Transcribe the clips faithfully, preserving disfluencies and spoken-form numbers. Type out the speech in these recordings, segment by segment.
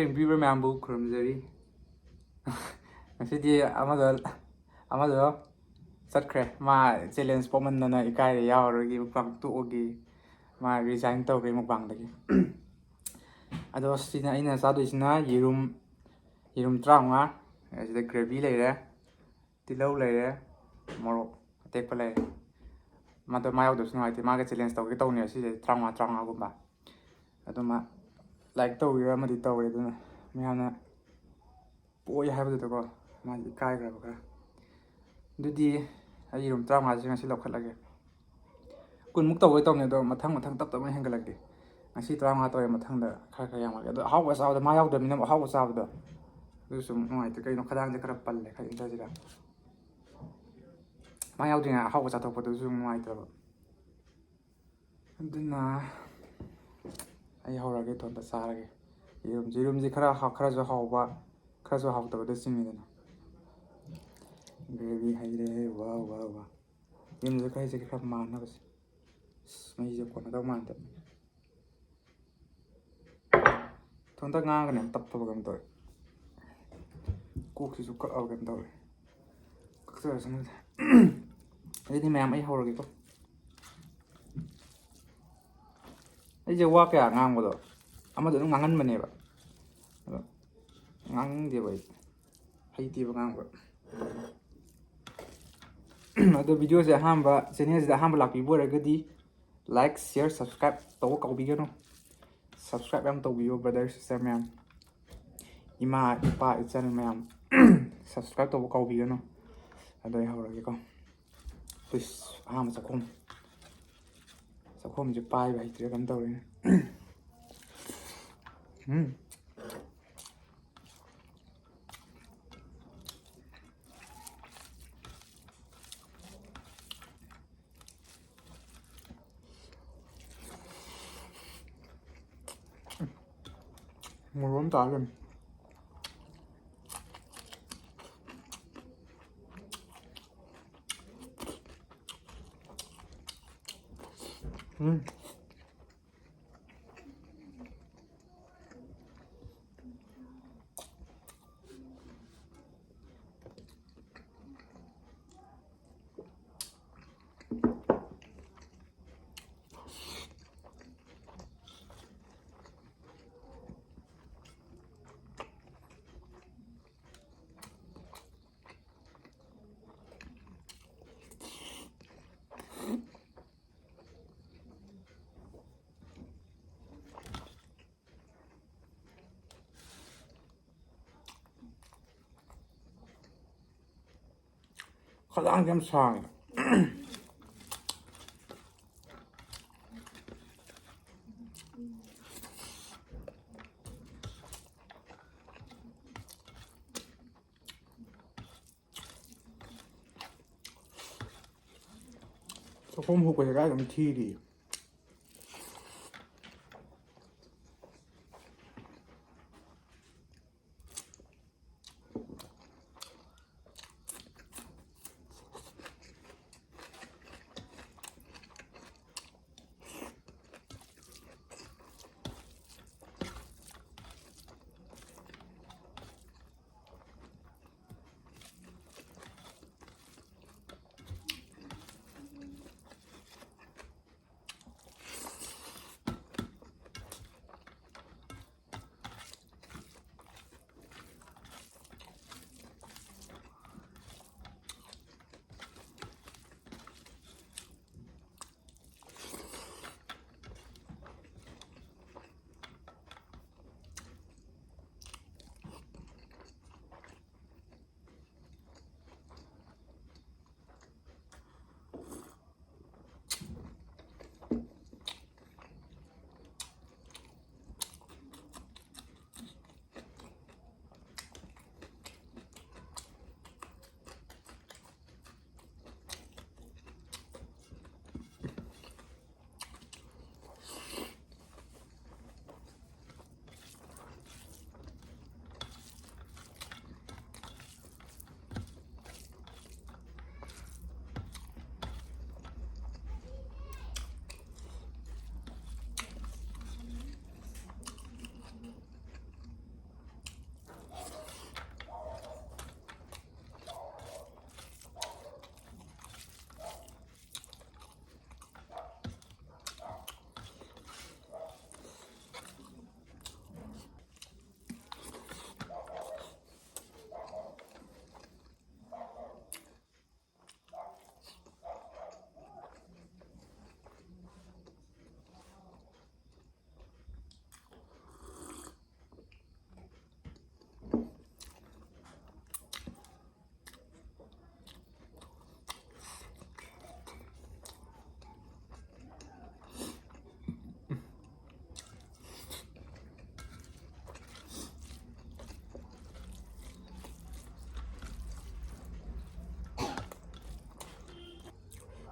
ꯌꯦꯡꯕꯤꯕ ꯃꯌꯥꯝꯕꯨ ꯈꯨꯔꯨꯝꯖꯔꯤ꯫ ꯉꯁꯤꯗꯤ ꯑꯃꯗꯣ, ꯑꯃꯗꯣ ꯆꯠꯈ꯭ꯔꯦ꯫ ꯃꯥ ꯆꯦꯂꯦꯟꯖ ꯄꯣꯛꯃꯟꯗꯅ ꯏꯀꯥꯏꯔꯦ, ꯌꯥꯎꯔꯔꯣꯏꯒꯦ, ꯃꯨꯛꯕꯥꯡ ꯇꯣꯛꯑꯒꯦ꯫ ꯃꯥ ꯔꯤꯖꯥꯏꯟ ꯇꯧꯈ꯭ꯔꯦ ꯃꯨꯛꯕꯥꯡꯗꯒꯤ꯫ ꯑꯗꯣ ꯁꯤꯅ ꯑꯩꯅ ꯆꯥꯗꯣꯏꯁꯤꯅ ꯌꯦꯔꯨꯝ, ꯌꯦꯔꯨꯝ ꯇꯔꯥꯃꯉꯥ, ꯑꯁꯤꯗ ꯒ꯭ꯔꯦꯚꯤ ꯂꯩꯔꯦ, ꯇꯤꯜꯍꯧ ꯂꯩꯔꯦ, ꯃꯣꯔꯣꯛ ꯑꯇꯦꯛꯄ ꯂꯩꯔꯦ꯫ ꯃꯥꯗꯣ ꯃꯥ ꯌꯥꯎꯗꯕꯁꯨ ꯅꯨꯡꯉꯥꯏꯇꯦ꯫ ꯃꯥꯒ ꯆꯦꯂꯦꯟꯖ ꯇꯧꯒꯦ ꯇꯧꯅꯦꯕ ꯁꯤꯁꯦ, ꯇꯔꯥꯃꯉꯥ, ꯇꯔꯥꯃꯉꯥꯒꯨꯝꯕ꯫ ꯑꯗꯨ ꯃꯥ ꯂꯥꯏꯛ ꯇꯧꯒꯦꯔꯥ ꯑꯃꯗꯤ ꯇꯧꯔꯦ, ꯑꯗꯨꯅ ꯃꯌꯥꯝꯅ ꯄꯣꯛꯑꯣꯏ ꯍꯥꯏꯕꯗꯨꯗꯀꯣ ꯃꯥꯗꯤ ꯏꯀꯥꯏꯈ꯭ꯔꯕ ꯈꯔ꯫ ꯑꯗꯨꯗꯤ ꯑꯩ ꯌꯦꯔꯨꯝ ꯇꯔꯥꯃꯉꯥꯁꯦ ꯉꯁꯤ ꯂꯧꯈꯠꯂꯒꯦ꯫ ꯀꯨꯟꯃꯨꯛ ꯇꯧꯒꯦ ꯇꯧꯅꯦ, ꯑꯗꯣ ꯃꯊꯪ ꯃꯊꯪ ꯇꯞ ꯇꯞꯅ ꯍꯦꯟꯒꯠꯂꯛꯀꯦ꯫ ꯉꯁꯤ ꯇꯔꯥꯃꯉꯥ ꯇꯧꯔꯦ, ꯃꯊꯪꯗ ꯈꯔ ꯈꯔ ꯌꯥꯝꯃꯛꯀꯦ꯫ ꯑꯗꯣ ꯑꯍꯥꯎꯕ ꯆꯥꯕꯗ ꯃꯥ ꯌꯥꯎꯗꯕꯅꯤꯅ ꯑꯍꯥꯎꯕ ꯆꯥꯕꯗꯣ ꯑꯗꯨꯁꯨ ꯑꯃꯨꯛ ꯅꯨꯡꯉꯥꯏꯇꯦ꯫ ꯀꯩꯅꯣ ꯈꯗꯥꯡꯁꯦ ꯈꯔ ꯄꯜꯂꯦ, ꯈꯔ ꯏꯟꯊꯁꯤꯔ꯫ ꯃꯥ ꯌꯥꯎꯗ꯭ꯔꯤꯉꯩ ꯑꯍꯥꯎꯕ ꯆꯥꯊꯣꯛꯄꯗꯨꯁꯨ ꯑꯃꯨꯛ ꯅꯨꯡꯉꯥꯏꯇꯕ꯫ ꯑꯗꯨꯅ ꯑꯩ ꯍꯧꯔꯒꯦ, ꯏꯇꯣꯝꯇ ꯆꯥꯔꯒꯦ꯫ ꯌꯦꯔꯨꯝꯁꯦ, ꯌꯦꯔꯨꯝꯁꯦ ꯈꯔ ꯍꯥꯎ-, ꯈꯔꯁꯨ ꯍꯥꯎꯕ, ꯈꯔꯁꯨ ꯍꯥꯎꯇꯕꯗ ꯆꯤꯡꯉꯤꯗꯅ꯫ ꯒ꯭ꯔꯦꯚꯤ ꯍꯩꯔꯦ, ꯋꯥ, ꯋꯥ, ꯋꯥ꯫ ꯌꯦꯔꯨꯝꯁꯦ ꯈꯔ, ꯍꯩꯁꯦ ꯈꯔ ꯃꯥꯟꯅꯕꯁꯦ꯫ ꯑꯁ, ꯃꯍꯤꯁꯦ ꯀꯣꯟꯅꯗꯧ ꯃꯥꯟꯗꯦ꯫ ꯏꯊꯟꯇ ꯉꯥꯡꯉꯒꯅ ꯌꯥꯝ ꯇꯞꯄꯕ ꯀꯩꯅꯣꯝ ꯇꯧꯔꯦ꯫ ꯀꯣꯛꯁꯤꯁꯨ ꯀꯛꯑꯕ ꯀꯩꯅꯣꯝ ꯇꯧꯔꯦ꯫ ꯀꯛꯆꯔꯁꯅꯨꯗ꯫ ꯑꯗꯨꯗꯤ ꯃꯌꯥꯝ ꯑꯩ ꯍꯧꯔꯒꯦꯀꯣ꯫ ꯑꯩꯁꯦ ꯋꯥ ꯀꯌꯥ ꯉꯥꯡꯕꯗꯣ ꯑꯃꯗ ꯑꯗꯨꯝ ꯉꯥꯡꯍꯟꯕꯅꯦꯕ꯫ ꯑꯗꯣ ꯉꯥꯡꯅꯤꯡꯗꯦꯕ ꯑꯩ꯫ ꯍꯩꯇꯦꯕ ꯉꯥꯡꯕ꯫ ꯑꯗꯣ ꯚꯤꯗꯤꯑꯣꯁꯦ ꯑꯍꯥꯟꯕ, ꯆꯦꯅꯦꯜꯁꯤꯗ ꯑꯍꯥꯟꯕ ꯂꯥꯛꯄꯤꯕ ꯑꯣꯏꯔꯒꯗꯤ like, share, subscribe ꯇꯧꯕ ꯀꯥꯎꯕꯤꯒꯅꯨ꯫ Subscribe ꯌꯥꯝ ꯇꯧꯕꯤꯌꯨ brother, sister ꯃꯌꯥꯝ, ꯏꯃꯥ, ꯏꯄꯥ, ꯏꯆꯟ ꯃꯌꯥꯝ꯫ Subscribe ꯇꯧꯕ ꯀꯥꯎꯕꯤꯒꯅꯨ꯫ ꯑꯗꯣ ꯑꯩ ꯍꯧꯔꯒꯦꯀꯣ꯫ ꯄ꯭ꯂꯤꯁ, ꯑꯍꯥꯟꯕ ꯆꯥꯛꯈꯣꯝ꯫ ꯆꯥꯛꯈꯣꯝꯁꯦ ꯄꯥꯏꯕ ꯍꯩꯇ꯭ꯔꯦ, ꯀꯩꯅꯣ ꯇꯧꯔꯦꯅꯦ꯫ ꯎꯝ꯫ ꯃꯣꯔꯣꯛ ꯑꯃ ꯇꯥꯔ ꯂꯩꯔꯝꯃꯦ꯫ ꯎꯝ꯫ ꯄꯂꯥꯡꯁꯦ ꯌꯥꯝ ꯁꯥꯡꯉꯦ꯫ ꯆꯥꯛꯈꯣꯝ ꯍꯨꯛꯄꯁꯦ ꯀꯥꯏꯗ ꯑꯗꯨꯝ ꯊꯤꯔꯤ꯫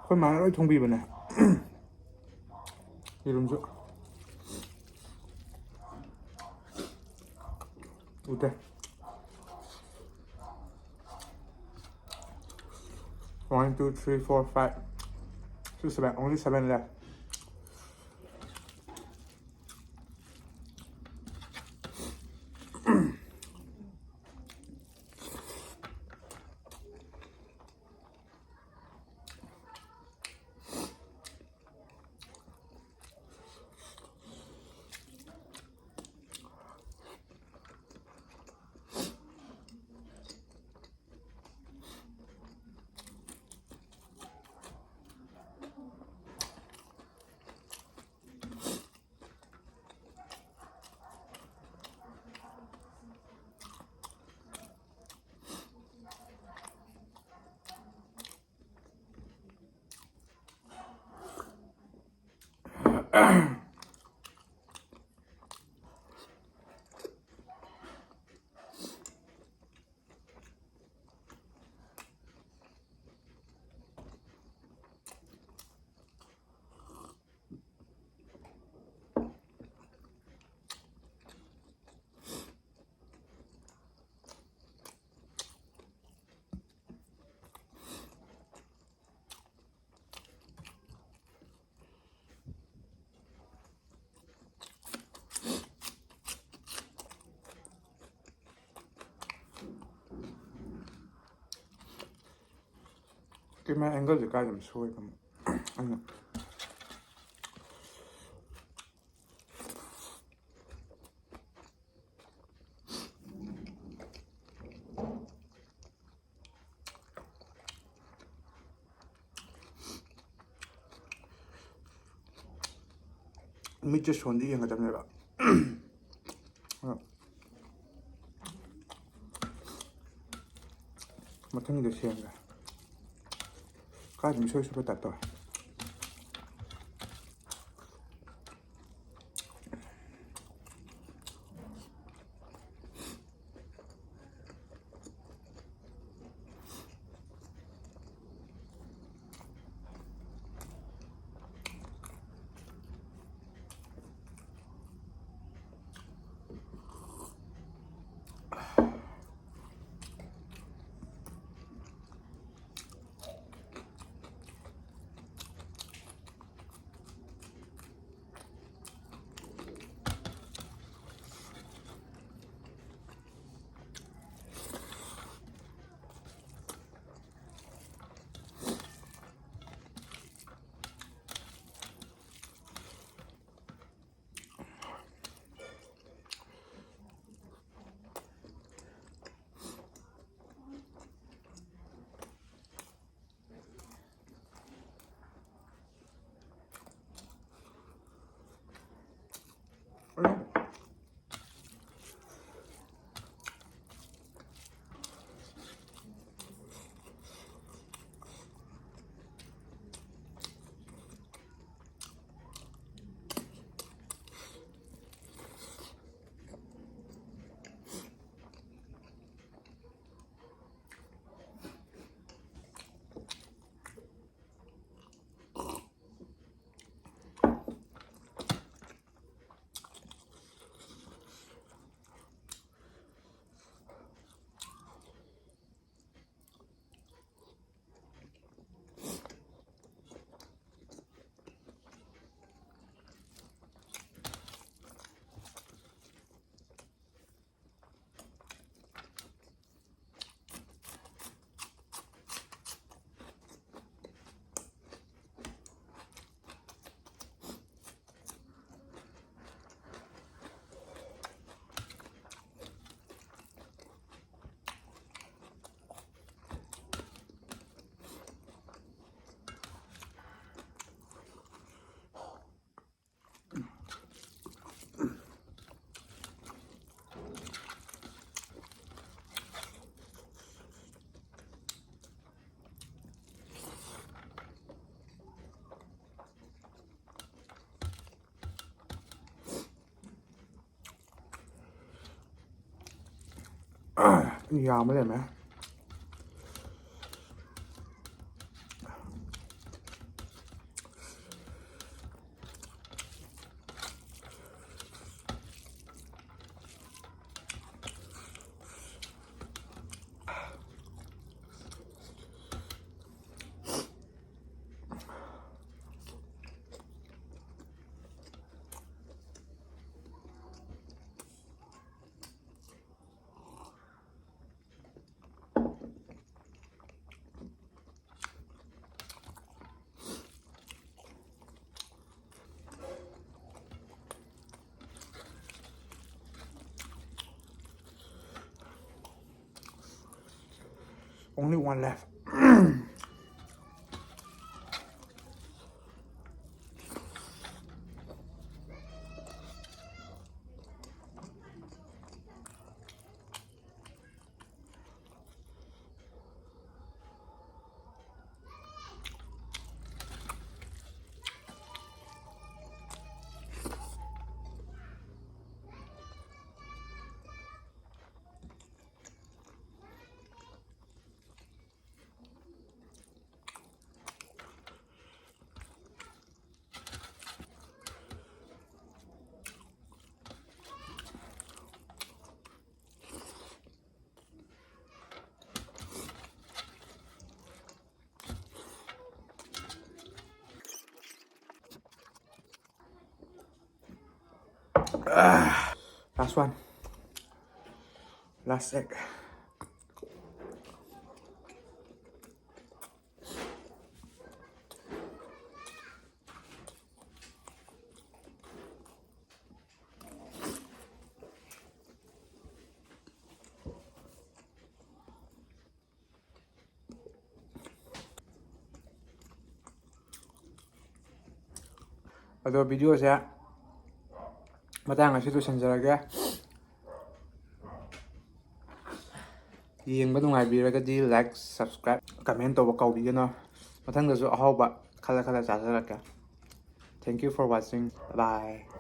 ꯑꯩꯈꯣꯏ ꯃꯥꯅ ꯂꯣꯏ ꯊꯣꯡꯕꯤꯕꯅꯦ꯫ ꯌꯦꯔꯨꯝꯁꯨ ꯎꯗꯦ꯫ One, two, three, four, five, six, seven. Only seven left. Camera ꯑꯦꯡꯒꯜꯁꯦ ꯀꯥꯏꯗꯅꯣ ꯁꯣꯏꯕ ꯑꯩꯅ꯫ ꯃꯤꯠꯁꯦ ꯁꯣꯟꯗꯤ ꯌꯦꯡꯒꯗꯕꯅꯦꯕ꯫ ꯃꯊꯪꯒꯤꯗ ꯁꯦꯝꯒꯦ꯫ ꯀꯥꯏꯗ ꯃꯤꯁꯣꯏ ꯁꯣꯏꯕ ꯇꯥꯏꯞ ꯇꯧꯋꯦ꯫ ꯌꯥꯝꯕ ꯂꯩꯔꯝꯃꯦ꯫ Only one left. Ah, last one. Last egg. ꯑꯗꯣ video ꯁꯦ ꯃꯇꯥꯡ ꯑꯁꯤꯗ ꯂꯣꯏꯁꯤꯟꯖꯔꯒꯦ꯫ ꯌꯦꯡꯕ ꯅꯨꯡꯉꯥꯏꯕꯤꯔꯒꯗꯤ like, subscribe, comment ꯇꯧꯕ ꯀꯥꯎꯕꯤꯒꯅꯨ꯫ ꯃꯊꯪꯗꯁꯨ ꯑꯍꯥꯎꯕ ꯈꯜꯂ ꯈꯜꯂ ꯆꯥꯖꯔꯛꯀꯦ꯫ Thank you for watching. Bye bye.